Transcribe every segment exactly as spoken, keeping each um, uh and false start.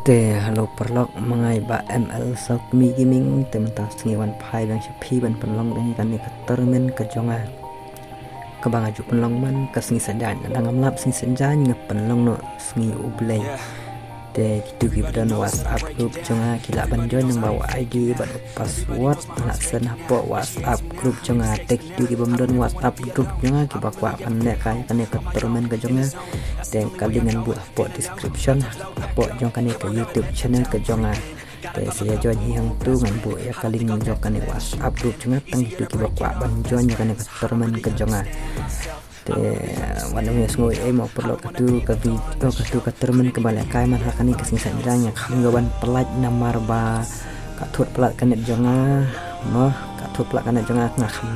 Te hello paralok, ma nga i Bah M L Sokmi Gaming. Te mynta sngi wan phai biang sha phi ban pynlong biang ïa kane ka tournament ka jong nga kaba nga ju pynlong man ka sngi Saitjaiñ. Lada ngam lap sngi Saitjaiñ nga pynlong noh sngi U Blei. Te kito kiba don WhatsApp group jong nga ki lah ban join, nang ba u I D bad u password nga send hapoh WhatsApp group jong nga. Te kito kibym don WhatsApp group jong nga kiba kwah ban lehkai ïa kane ka tournament ka jong nga, te ka link ngan buh hapoh description, hapoh jong kane ka YouTube channel ka jong nga. Te sa ïa join hi hangtu, ngan buh ïa ka link jong kane WhatsApp group jong nga tang kito kiba kwah ban join ïa kane ka tournament ka jong nga. Te wat ym ïa sngew ei mo paralok, katu ka vi-, oh, katu ka tournament kaba lehkai man ha kane ka sngi Saitjaiñ nga kham ïoh ban pynlait namar ba ka thut palat ka net jong nga. Mo, ka thut palat ka net jong nga, nga kham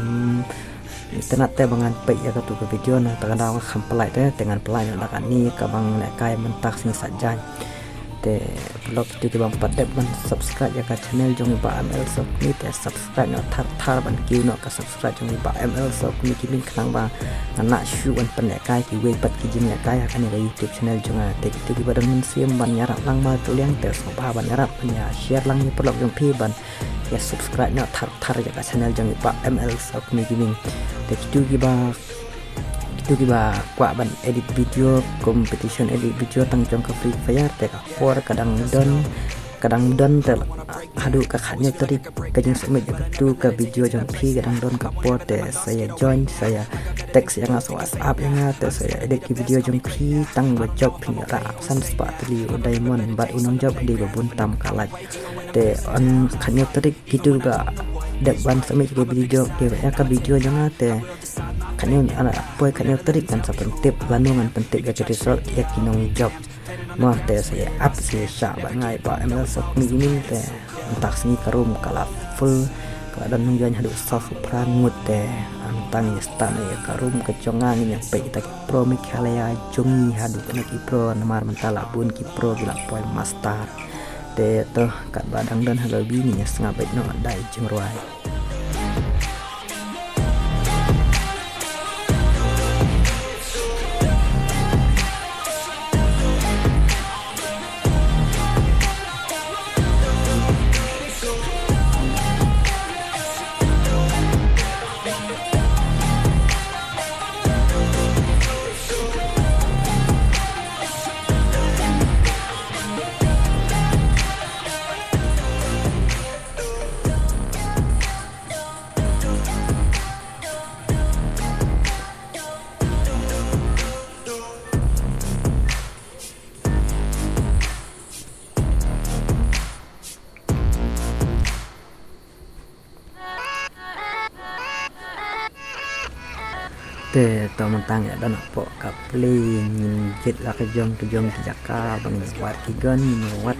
itynnad te ba ngan peit ïa katu ka video, nangta ka daw nga kham pynlait te, te ngan pynlait noh da kane kaba nga lehkai mynta ka sngi Saitjaiñ. Te paralok, kito kibym pat dep ban subscribe ïa ka channel jong i Bah M L Sokmi te subscribe noh thar thar, ban kiew noh ka subscribe jong i Bah M L Sokmi Gaming khnang ba ngan lah shuh ban pynlehkai kiwei pat ki jinglehkai ha kane ka YouTube channel jong nga. Te kito kiba don mynsiem ban ïarap lang marjuliang te sngewbha ban ïarap ban ïa share lang ïa paralok jong phi, ban ïa subscribe noh thar thar ïa ka channel jong i Bah M L Sokmi Gaming. Te kito kiba, kito kiba kwah ban edit video, competition edit video tang jong ka Free Fire, te ka por ka dang don, ka dang don te haduh ka khathynñiew tarik ka jingsubmit ïa katu ka video jong phi ka dang don ka por. Te sa ïa join, sa ïa text ïa nga, sa WhatsApp ïa nga, te sa ïa edit ki video jong phi tang ba jop phin ïa rah san spah tylli u diamond bad u nongjop u dei ba bun tam ka lait. Te hynñiew tarik kito kiba dep ban submit ïa ka video, ïa ka video jong nga, te khathynñiew, ah, poi khathynñiew tarik ngan sa pyntip, lano ngan pyntip ïa ka result ïa ki nongjop. Mo, te sa ïa ap, sa ïa shah bad nga i Bah M L Sokmi Gaming. Te mynta ka sngi ka room ka la full, ka la don nongjoin haduh saw phew phra ngut. Te mynta ngin ïa start ïa ka room ka jong nga, ngin ïa peit kita ki pro Meghalaya jong ngi haduh kane ki pro, namar mynta la bun ki pro ki la poi master. Te to, katba dang don ha lobby ngin ïa sngap beit noh da i jingrwai. Te to mynta nga don hapoh ka plane, ngin jied la ka jong ka jong ki jaka ban ïa wad ki gun, ngin ïa wad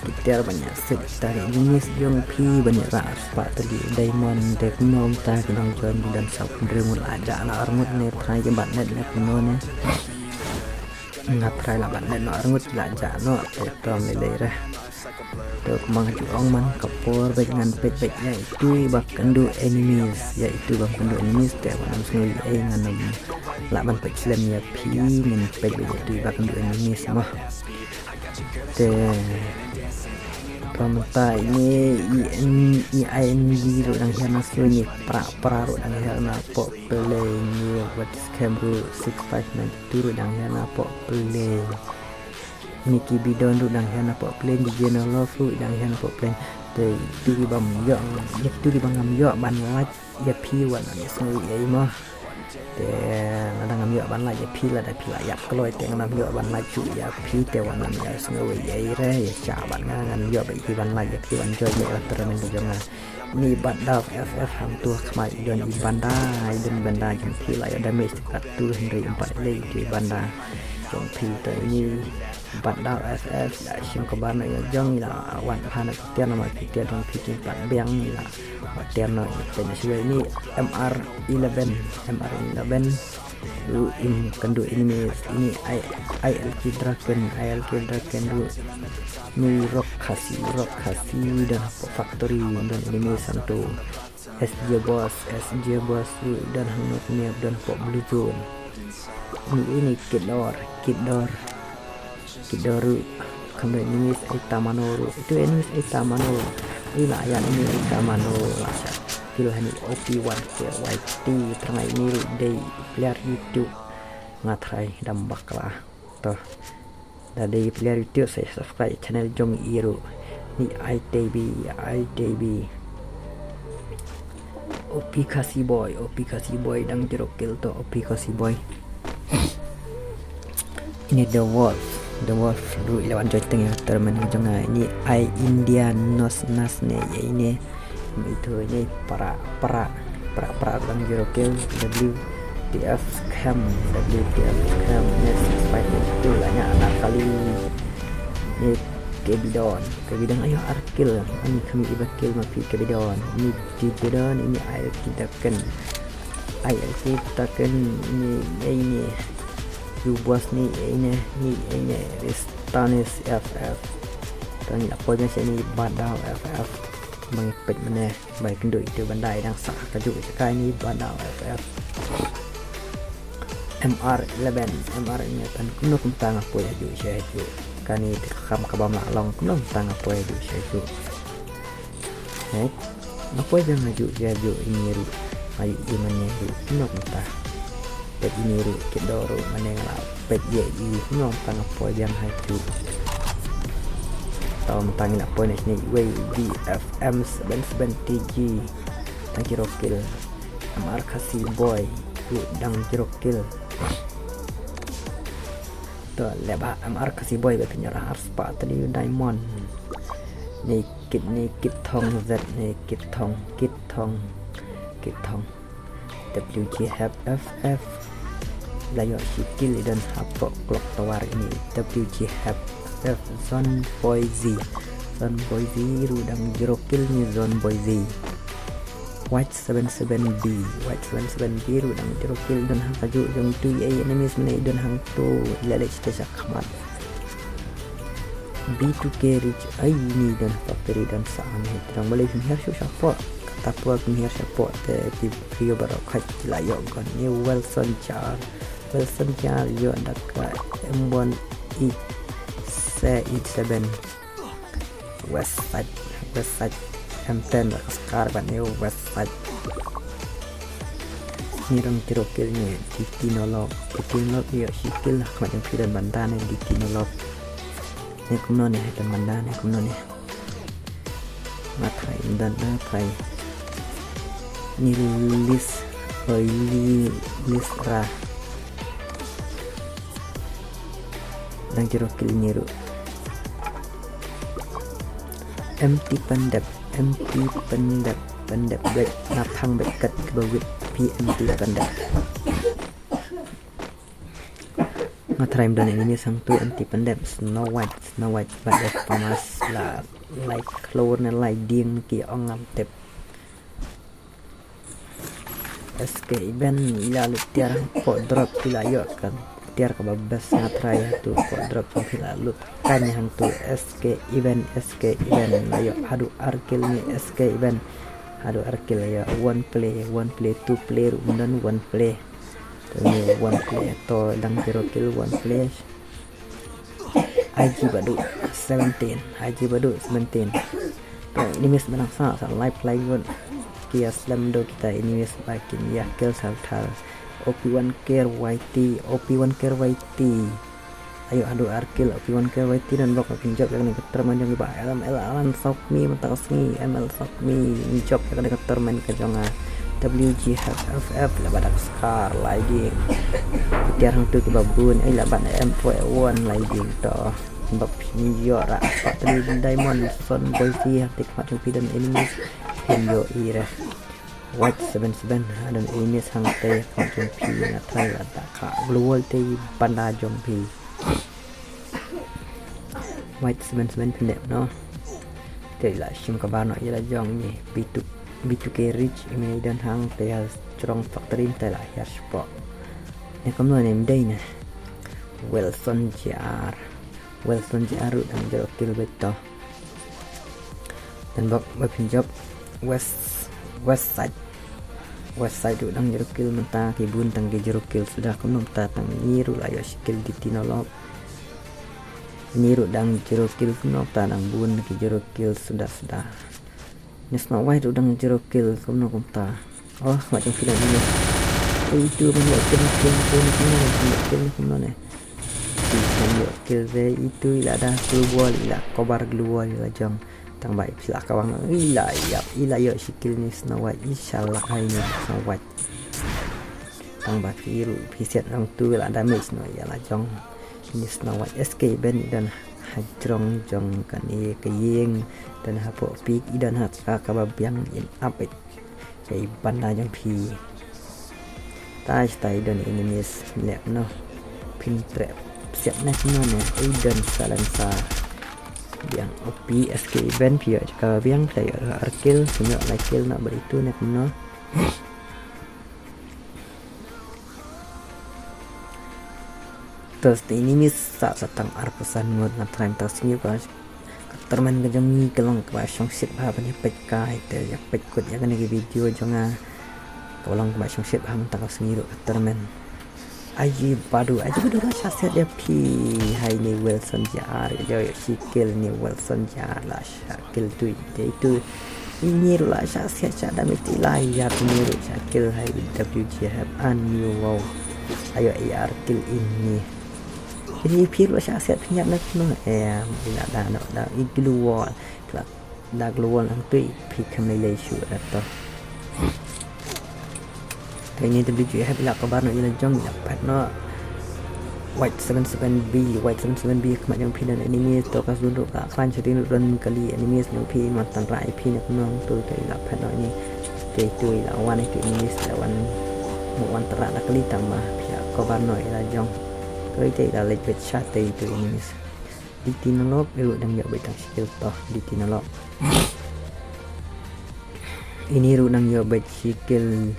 ki tiar ban ïa suk kita ki jinis jong phi ban ïa rah spah tylli diamond. Te kumno mynta ki nongjoin ki don saw phew hynriew ngut, la jah noh ar ngut ne, trai ki bat net ne kumno ne. Nga trai la bat net noh ar ngut, la jah noh, te to ym lei lei re. Te kumba nga ju ong man, ka por bad ngan peit bad ïa itu i ba kynduh enemies, ïa itu ba kynduh enemies, te wat nym sngew ei, ngan ym lah ban peit slem ïa phi, ngan peit bad ïa itu i ba kynduh enemies mo. Te to mynta ine i, i I N G ruh dang hiar na sui, ine Pra Pra ruh dang hiar na poh plane, ine wat scam ruh six five nine two ruh dang hiar na poh plane. Ine ki Bidon ruh dang hiar na poh plane, ki General Love ruh dang hiar na poh plane. Te itu kibym ïoh, ïa itu kiba ngam ïoh ban like ïa phi wat nym ïa sngew ei mo. Te lada ngam ïoh ban like ïa phi, lada phi la ïap kloi te ngam ïoh ban like shuh ïa phi, te wat nym ïa sngew ei re, ïa shah bad nga, ngan ïoh bad ïa phi ban like ïa phi, ban join ïa ka tournament ka jong nga. Ine i Bat Daw F F hangto ha khmat i don i Banda, i don i Banda jong phi, la ïoh damage te katto hynrei ym pat lei ïa i Banda jong phi. Te ine i Bat Daw F F la shim kaba na ïa jong i, la wan pha na ki tiar namar ki tiar jong phi kim pat biang, i la wan tiar na ïa. Te ine shuwa ine M R eleven, M R eleven ruh im kynduh enemies, ine I, I L K Draken, I L K Draken ruh. Ine Rock Khasi, Rock Khasi don hapoh factory, don enemies hangto. S J Boss, S J Boss ruh don hangno ne, don hapoh blue zone. Ine, ine Kidor, Kidor, Kidor ruh Ong da enemies ai tamano ruh. Itu enemies ai tamano. Ui na ayan ini ai tamano. Kill hani O P one K Y T. Tang ai ini ruh dei player YouTube. Nga try dam bakla. To. Da dei player YouTube sa subscribe channel jong i ruh. Ni I T B, I T B. O P Khasi Boy, O P Khasi Boy dang jero kill to O P Khasi Boy. Ini The Wolf, The Wolf ruh ila wan join teng ïa tournament jong nga. Ini I India Nos Nas ne ïa ini. Itu ini para para para para dang jero kill. W T F Scam, W T F Scam ne six five eight two la nya anak kali. Ini Kebidon, Kebidon ayo ar kill. Ani kami iba kill ma phi Kebidon. Ini Didon, ini ayo kita ken. Ai, kita ken ni, eh, ni. Yu bos ni, eh, ni, ni, eh, ni. Ristanis F F. Tang ni apo nya sini Badau F F. Bang pet mene, bang kendo itu bandai dang sah kaju kai ni Badau F F. M R eleven, M R eleven. Kumno kumta nga poi aju sha aju. Kani kam kabam la long, kumno kumta nga poi aju sha aju. Hei, nga poi biang aju, aju ini ruh, aju i mane ruh, kumno kumta. Pet ini ruh, kit do ruh, mane nga la pet ye i, kumno kumta nga poi biang aju. Tau kumta ngi la poi na sini, wei D F M seven seven T G. Tang jero kill. M R Khasi Boy, ruh dang jero kill. To leba M R Khasi Boy ba pynjara arspah tadi diamond. Ni kit ni kit thong Z ni kit thong kit thong kit thong. W G F F. La ïoh shi kill i don hapoh clock tower ini. W G F F Zone Boy Z. Zone Boy Z ruh dang jero kill ni Zone Boy Z. White seven seven B, White seven seven B ruh dang jero kill don ha kajuh jong tu ei enemies mane don hangtu ila leh sha khmat. B two K Rich ai ni don ha factory don sa ne dang balei phi hiar shuh shapoh. Kata pua phi hiar shapoh te phi prio baroh khat la ïoh gun ni Wilson Jar. Wilson Jar ïoh da ka M one E C eight seven. West Side, West Side. M ten la ka Scar ban ïa West Side. Ni dang jero kill ni D T Nolok, D T Nolok ïa shi kill ha khmat jong phi don banda ni D T Nolok. Ni kumno ni ha don banda ni kumno ni. Nga try, nga don, nga try. Ni Lis, oi, Li, Lis Ra. Dang jero kill ni ruh. M T Pyndep, M T Pyndep, Pyndep bek, nga thang bek kat kaba wit phi M T Pyndep. Nga try mdon ini sang tu M T Pyndep, Snow White, Snow White, ba dep pamas la, lai klur ne lai ding ki ong ngam tip. S K Event ila lut tiar hang pok drop ila ïoh kan tiar kaba best nga try hangtu pok drop hang ila lut kan hangtu S K Event, S K Event la ïoh haduh ar kill ni S K Event. Haduh ar kill ïoh one play, one play, two play ruh mdon one play. Tu ni one play to dang zero kill one play. I G Badu seventeen, I G Badu seventeen. To enemies ba nang sa sa live lai gun. Ki ïa slam do kita enemies ba kin ïa kill sa thar. O P one K R Y T, O P one K R Y T. Ayo haduh ar kill O P one K R Y T dan bok kin jop ïa kane ka tournament jong i Bah L M L Alan Sokmi mynta ka sngi M L Sokmi kin jop ïa kane ka tournament ka jong nga. W G F F la ba dak Scar lai ding. Tiar hangtu kiba bun ai la ban M four A one lai ding to. Bok phin ïoh ra pat tadi diamond son boy si hangtu khmat jong phi don enemies phin ïoh i re. White seven seven ha don enemies hangte khmat jong phi nga try la da ka global te banda jong phi. White seven seven phin dep no. Te la shim ka bar no ïa la jong ni B two, B two K Rich i mini don hangte ha Jrong Factory te la hiar spot. Ne kumno ne mdei ne. Wilson J R. Wilson J R ruh dang zero kill beit to. Dan bok ba phin jop West, West Side. West Side ruh dang zero kill mynta ki bun tang ki zero kill suda kumno mynta tang ni ruh la ïoh shi kill D T Nolok. Ini ruh dang zero kill kumno kumta, dang bun ki zero kill suda suda. Ini Snow White ruh dang zero kill kumno kumta. Oh, khmat jong phi dang ini. Eh, itu ban ïoh kill, kill, kill, kill, kill, kill, kill, kill, kill, kill, kill, itu i la da glue wall, i la cover glue wall, i la jong. Tang ba phi la kawang, i la ïap, i la ïoh shi kill ini Snow White, i shalak hai ini Snow White. Tang ba phi ruh phi siat hangtu i la damage noh ïa la jong. Ini Snow White S K Ben i don ha jrong jong kane ka ïing, don hapoh peak, i don ha ka kaba biang in ap it. Ïa i banda jong phi. Tai tai don enemies leh noh. Phin treh siat ne kumno ne, i don silencer. Biang O P S K Ben, phi ïoh jaka biang, phi ïoh ar kill, phi ïoh lai kill na bad itu ne kumno. Te sa enemies sa sa tang arphew san ngut, nga tharai mynta ka sngi ka, ka tournament ka jong ngi ka long kaba shongshit bha ban ïa peit kai, te ïa peit kut ïa kane ka video jong nga. Ka long kaba shongshit bha mynta ka sngi ruh ka tournament. Aji badu, aji badu la shah siat ïa phi. Hai ini Wilson Jar, ïa ïa shi kill ini Wilson Jar la shah kill tu, ïa itu. Ini ruh la shah siat, shah damage, i la ïap, ini ruh shah kill hai W G F an ni, wow. Ayo, i ar kill ini. Ini phi ruh la shah siat, phi ïap na kumno. Em, i la da noh da i glue wall. I la da glue wall hangtu, phi kam lei lei shuh da to. Te ini W G F i la cover noh, i la jong, i la phet noh. White seven seven B, White seven seven B, khmat jong phi don enemies, to ka zone ruh ka khlaiñ shadien ruh don kali enemies jong phi, man tang rai phi ne kumno hangtu, te i la phet noh ini. Te itu i la wan itu enemies, i la wan, mo wan tang rai da kali tang ba phi la cover noh i la jong. Te ite i la leit beit sha te itu enemies. D T Nalok, i ruh dang ïoh beit tang shi kill to, D T Nalok. Ini ruh dang ïoh beit shi kill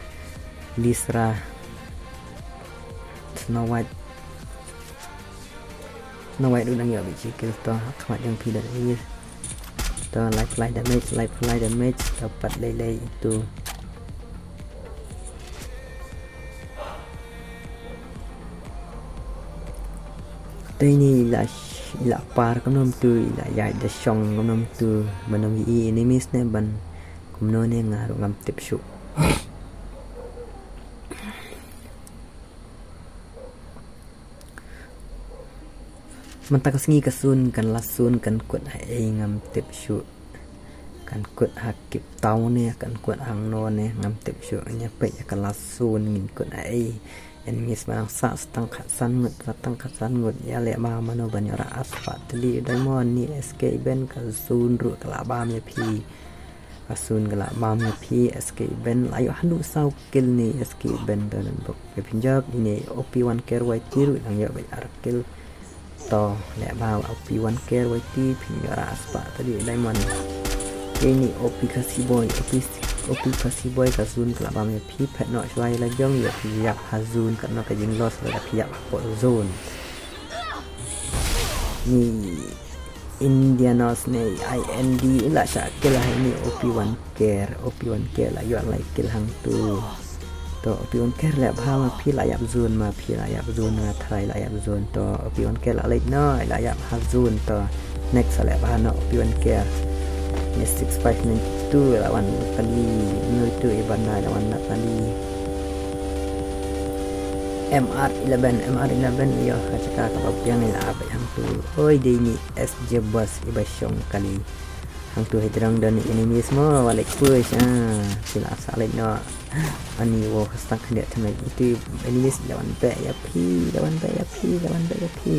Lisra. Snow White. Snow White ruh dang ïoh beit shi kill to, khmat jong phi don ini. To life fly damage, life fly damage, to pat lei lei itu. Te ini i la, i la par kumno kumtu, i la ïaid da shong kumno kumtu, ban ym i enemies ne ban kumno ne nga ruh ngam tip shuh. Mynta ka sngi ka sun, kan la sun, kan kut ha ei ngam tip shuh. Kan kut ha Cape Town ne, kan kut hangno ne, ngam tip shuh. Ngin ïa peit ïa ka la sun ngin kut ha ei. Enemies ba dang sah sa tang khatsan ngut, sa tang khatsan ngut. Ïa leh ba mano ban ïoh rah ar spah tylli diamond. Ini S K Ben, ka sun ruh ka la bam ïa phi. Ka sun ka la bam ïa phi, S K Ben la ïoh haduh saw kill ini S K Ben, to nan bok. Ka pynjop ini O P One K R Y T ruh dang ïoh beit ar kill. To leh ba O P One K R Y T phin ïoh rah ar spah tylli diamond. Ini O P Khasi Boy, O P, O P Khasi Boy, ka zone ka la bam ïa phi, phet noh shuwa ïa la jong, ïoh phi ïap ha zone, katno ka jingloss lada phi ïap hapoh zone. Ini Indianos ne I N D la shah kill ha ini O P One K R, O P One K R la ïoh lai kill hangtu. To O P One K R leh bha ma phi la ïap zone, ma phi la ïap zone, nga tharai la ïap zone. To O P One K R la leit noh, la ïap ha zone to. Next leh bha noh O P One K R. Ini six five nine two la wan kali, no itu i banda la wan na kali. M R eleven, M R eleven ïoh ka jaka kaba biang, i la ap hangtu. Oi, dei ini S J Boss iba shong kali. Hangtu hajrong don enemies mo, wa leit push, ah, phi la sah leit noh. Ani, wow, ka stang khyndiat thymmai. Itu enemies i la wan beh ïa phi, i la wan beh ïa phi, i la wan beh ïa phi.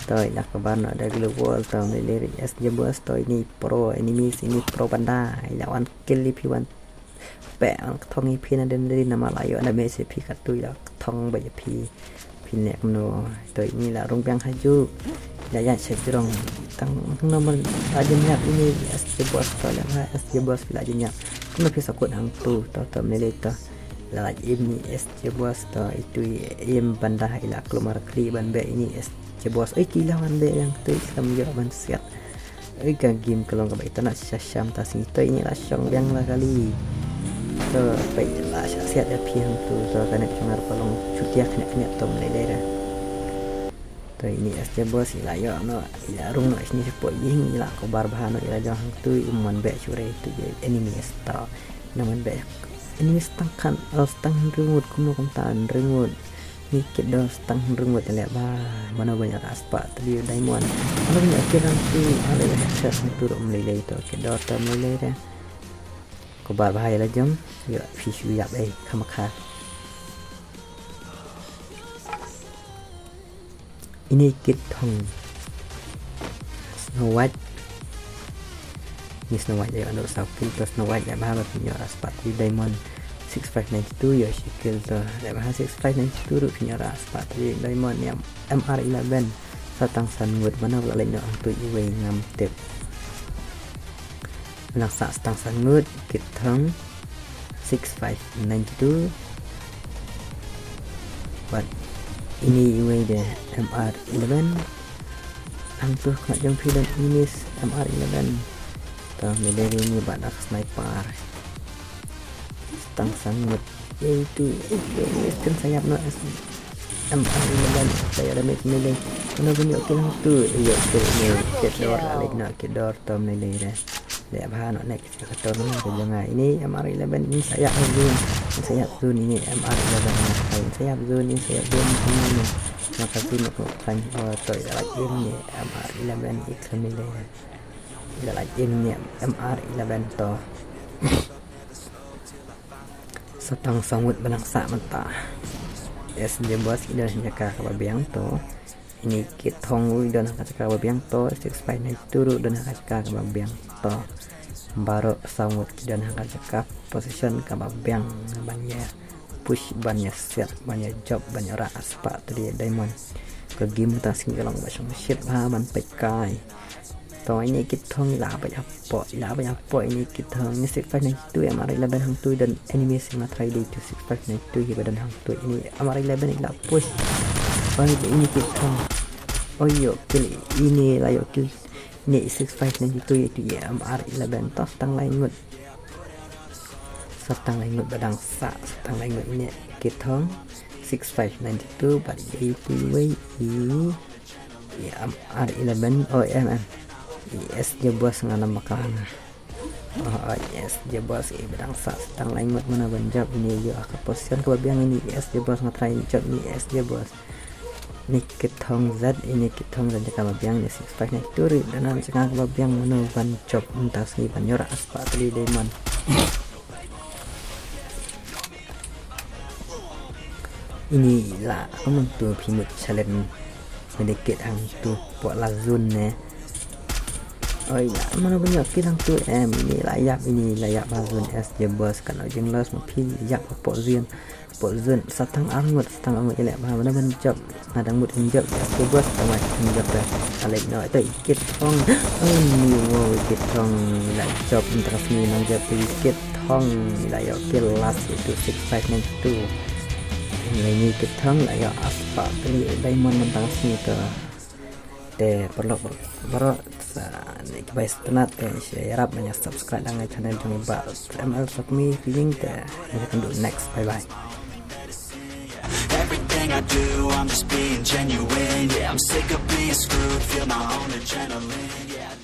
To i la cover noh da glue wall, to ym lei lei, S J Boss, to ini pro enemies, ini pro banda, i la wan kill ïa phi, wan peh, wan kthong ïa phi na dei na dei, namar la ïoh damage ïa phi, katu i la kthong beit ïa phi. Phin leh kumno? To ini la rung biang ha ju. La ïaid sha jrong. Tang normal la jin ïap ini S J Boss, to leh ha S J Boss la jin ïap. Kumno phi sa kut hangtu, to to ym lei lei to. La lait im ini S J Boss, to itu i im banda, i la klumar kli ban beh ini S J Boss. Oi, ki la wan beh ïa ngtu, i kam ïoh ban siat. Oi, ka game ka long kaba itynnad shisha mynta ka sngi. To ini la shong biang la kali. To peit la shah siat ïa phi hangtu, to ka net jong nga ruh ka long shutia khyndiat khyndiat, to ym lei lei re. To ini S J Boss i la ïoh noh, i la rung noh shane shapoh ïing, i la khubar bha noh, i la jong hangtu, i wan beh shuh re tu ïa enemy star. Na wan beh enemy stang khan, oh, stang hynriew ngut, kumno kumta hynriew ngut. Ini kit dor stang hynriew ngut, leh bha. Mano ban ïoh spah three diamond. Mano ban ïoh kill hangtu, ale headshot hangtu ruh ym lei lei to, kit dor to ym lei lei re. Khubar bha ïa la jong, ïoh phi shu ïap ei, khamakha. Ini kit thong Snow White. Ini Snow White ïa anu saw kill to Snow White ïa bha ba phin ïoh spah three diamond six five nine two ïoh shi kill to ïa bha six five nine two ruh phin ïoh spah three diamond ïa M R eleven. Sa tang san ngut mano ba la leit noh hangtu iwei ngam tip. Nang sa tang san ngut kit thong six five nine two. Bad ini iwei de M R eleven. Hangtu khmat jong phi don ini M R eleven. To me de ini bad ak sniper. Tang san ngut. Ei tu, ei tu, ei tu, sa ïap noh. M R eleven, sa ïap damage melee. Mano ban ïoh kill hangtu, ïoh kill ni, kit dor, alik noh, kit dor, to melee de. Leh bha noh next, ka to noh, ka jong nga. Ini M R eleven, ini sa ïap zone, ini sa ïap zone, ini M R eleven, ini sa ïap zone, ini sa ïap zone, ini sa ïap zone, ini sa ïap zone, ini sa ïap zone, ini M R eleven, iklan melee. Ila la jin ni M R eleven to. Sa tang saw ngut ba nang sah mynta. S J Boss i don ha ka jaka kaba biang to. Ini kit thong ruh i don ha ka jaka kaba biang to. Six five nine two ruh don ha ka jaka kaba biang to. Baroh saw ngut i don ha ka jaka position kaba biang ban ïa push, ban ïa siat, ban ïa jop, ban ïa rah spah three diamond. Ka game ta sngi ka long ba shong shit bha ban peit kai. To ini kit thong i la peit hapoh, i la peit hapoh ini kit thong. Ini six five nine two M R eleven hangtu i don enemy sing la try dei tu six five nine two hi ba don hangtu ini M R eleven i la push. Oi ini kit thong. Oi ïoh kill ini la ïoh kill. Ini six five nine two ïa tu ïa M R eleven to sa tang lai ngut. Sa tang lai ngut ba dang sah, sa tang lai ngut ini kit thong six five nine two bad ïa tu wei i. Ïa M R eleven, oh, M M. Ïa S J Boss nga nam bakla nga. Oh, ïa S J Boss, ïa ba dang sah, sa tang lai ngut mano ban jop, ini ïa ka position kaba biang ini, ïa S J Boss nga try jop ini, ïa S J Boss. Ini kit thong Z, ini kit thong Z jaka ba biang, ini six five nine two ri, dan jaka kaba biang mano ban jop, mynta sngi ban ïoh rah spah three diamond. Ini la, ka mut tu phi mut challenge. Medikit hangtu poh la zone ne. Oi la, mano ban ïoh kill hangtu em. Ini la ïap, ini la ïap ha zone S J Boss, kan oi jinglos ma phi ïap hapoh zone. Hapoh zone, sa tang ar ngut, sa tang ar ngut ïaleh bha, mano ban jop. Nga dang mut in jop, S J Boss, tang ma in jop da. Alek no, ito i kit thong. Oh, ni wow, i kit thong. La jop, mynta ka sngi nang jop, i kit thong. La ïoh kill last, itu six five nine two. Lai ni kit thong, la ïoh spah three diamond mynta ka sngi to. Te paralok baroh, sa ni ka bai sngewtynnat te sha ïarap ban ïa subscribe dang ïa channel jong i Bah M L Sokmi Gaming te. Ngi kynduh next. Bye bye. Everything I do, I'm just being genuine. Yeah, I'm sick of being screwed, feel my own adrenaline. Yeah.